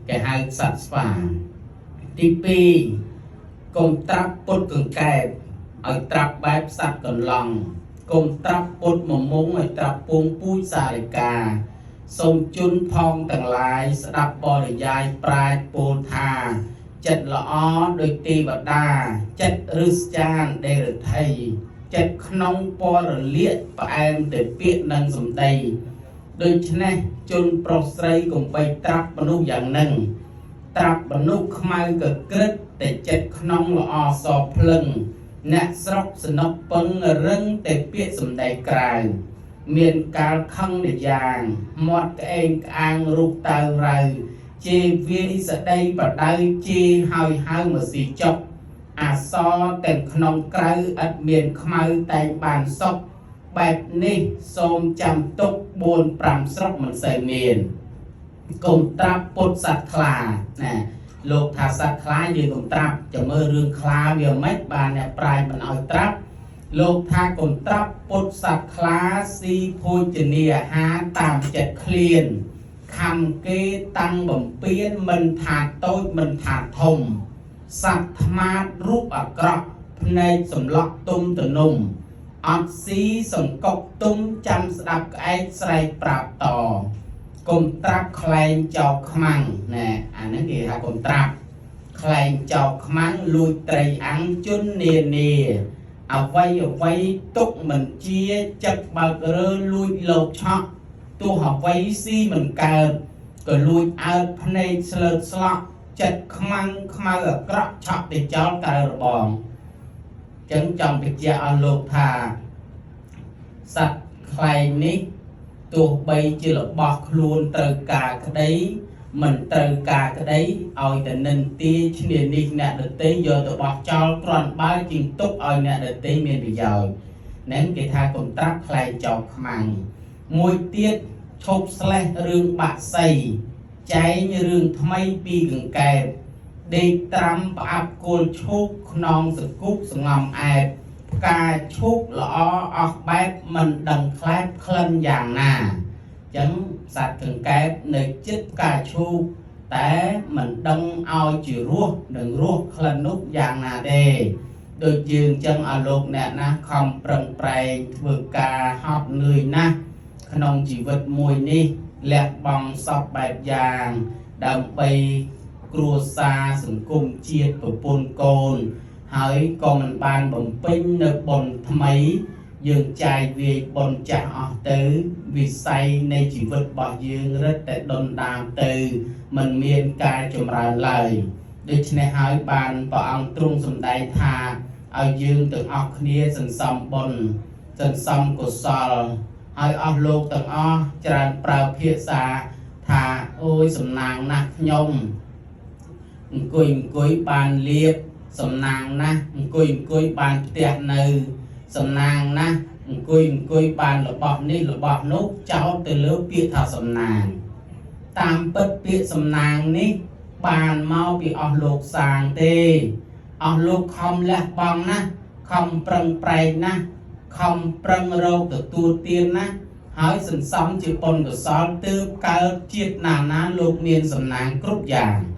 គេហៅសត្វស្វាទី2កុំត្រាប់ពុតកង្កែបឲ្យត្រាប់បែបសត្វកន្លង់កុំត្រាប់ពុតមមុងឲ្យត្រាប់ពងពូជសារិកាសូមជន់ផងទាំងឡាយស្ដាប់បរិយាយប្រាជ្ញពោលថាចិត្តល្អដោយទេវតាចិត្តឫសចានដេរថីចិត្តក្នុងពណ៌រលាកផ្អែមទៅពាក្យនិងសម្ដីដូច្នេះជនប្រុសស្រីកុំបីត្រាប់មនុស្សយ៉ាងនឹងត្រាប់មនុស្សខ្មៅកក្រឹតតែចិត្តក្នុងល្អសភ្លឹងអ្នកស្រុកសនុកពឹងរឹងតែពាក្យសម្ដីក្រៅមានកាលខឹងនិយ៉ាងមាត់ក្អេងក្អាងរូបតៅរៅជេរវាយស្ដីបដៅជេរហើយហៅមកស៊ីចុកអសរទាំងក្នុងក្រៅឥតមានខ្មៅតែងបានសុខបែបនេះសូមចាំទុក4 5ស្រុកមិនសូវមានកុំត្រាប់ពុតសត្វខ្លាណាលោកថាសត្វខ្លាយើងកុំត្រាប់ចាំមើលរឿងខ្លាវាមិនបានអ្នកប្រាជ្ញមិនឲ្យត្រាប់លោកថាកុំត្រាប់ពុតសត្វខ្លាស៊ីភោជនីអាហារតាមចិត្តឃ្លានខំគេតាំងបំពេញមិនថាតូចមិនថាធំសត្វថ្មាតរូបអាក្រក់ភ្នែកសម្លក់ទុំទនំអត់ស៊ីសង្កុកទុំចាំស្ដាប់ក្អែកស្រែកប្រាប់តកុំត្រាប់ខ្លែងចោលខ្មាំងណែអាហ្នឹងគេថាកុំត្រាប់ខ្លែងចោលខ្មាំងលួចត្រីអាំងជន់នានាអ្វីអ្វីទុកមិនជាចិត្តបើករើលួចលោកឆក់ទោះអ្វីស៊ីមិនកើតក៏លួចអើតភ្នែកស្លើតស្លក់ចិត្តខ្មាំងខ្មៅអាក្រក់ឆក់ទៅចោលក្រៅរបងចឹងចង់បញ្ជាក់ឲ្យលោកថាសត្វខ្លែងនេះទោះបីជារបស់ខ្លួនត្រូវការក្តីមិនត្រូវការក្តីឲ្យតែនិន្ទាឈ្នានេះអ្នកដទៃយកទៅបោះចោលគ្រាន់បើជាងទុកឲ្យអ្នកដទៃមានប្រយោជន៍ហ្នឹងគេថាកុំត្រាប់ខ្លែងចោលខ្មាំងមួយទៀតឈប់ស្លេះរឿងបាក់សីចែងរឿងថ្មីពីកង្កែបដេកត្រាំផ្អាប់គល់ឈូកខ្នងសង្គុកសងំអែបផ្កាឈូកល្អអស់បែបមិនដឹងខ្លែបក្លិនយ៉ាងណាចឹងសត្វកង្កែបនៅចិត្តផ្កាឈូកតែមិនដឹងឲ្យជារស់នឹងរស់ក្លិននោះយ៉ាងណាទេដូចយើងចឹងឲ្យលោកអ្នកណាខំប្រឹងប្រែងធ្វើការហត់នឿយណាស់ក្នុងជីវិតមួយនេះលះបង់សពបែបយ៉ាងដើម្បីគ្រួសារសង្គមជាតិប្រពន្ធកូនហើយក៏មិនបានបំពេញនៅបុណ្យថ្មីយើងចាយវាយបុណ្យចាស់អស់ទៅវិស័យនៃជីវិតរបស់យើងរឹតតែដុនដាបទៅមិនមានការចម្រើនឡើយដូច្នេះហើយបានព្រះអង្គទ្រង់សម្ដែងថាឲ្យយើងទាំងអស់គ្នាសន្សំបុណ្យសន្សំកុសលហើយអស់លោកទាំងអស់ច្រើនប្រើភាសាថាអូយសំណាងណាស់ខ្ញុំអង្គុយអង្គុយបានលៀបសំណាងណាស់អង្គុយអង្គុយបានផ្ទះនៅសំណាងណាស់អង្គុយអង្គុយបានរបស់នេះរបស់នោះចោលទៅលើពាក្យថាសំណាងតាមពិតពាក្យសំណាងនេះបានមកពីអស់លោកសាងទេអស់លោកខំលះបង់ណាស់ខំប្រឹងប្រែងណាស់ខំប្រឹងរកទទួលទានណាស់ហើយសន្សំជាបុណ្យកុសលទើបកើតជាតិណាណាលោកមានសំណាងគ្រប់យ៉ាង។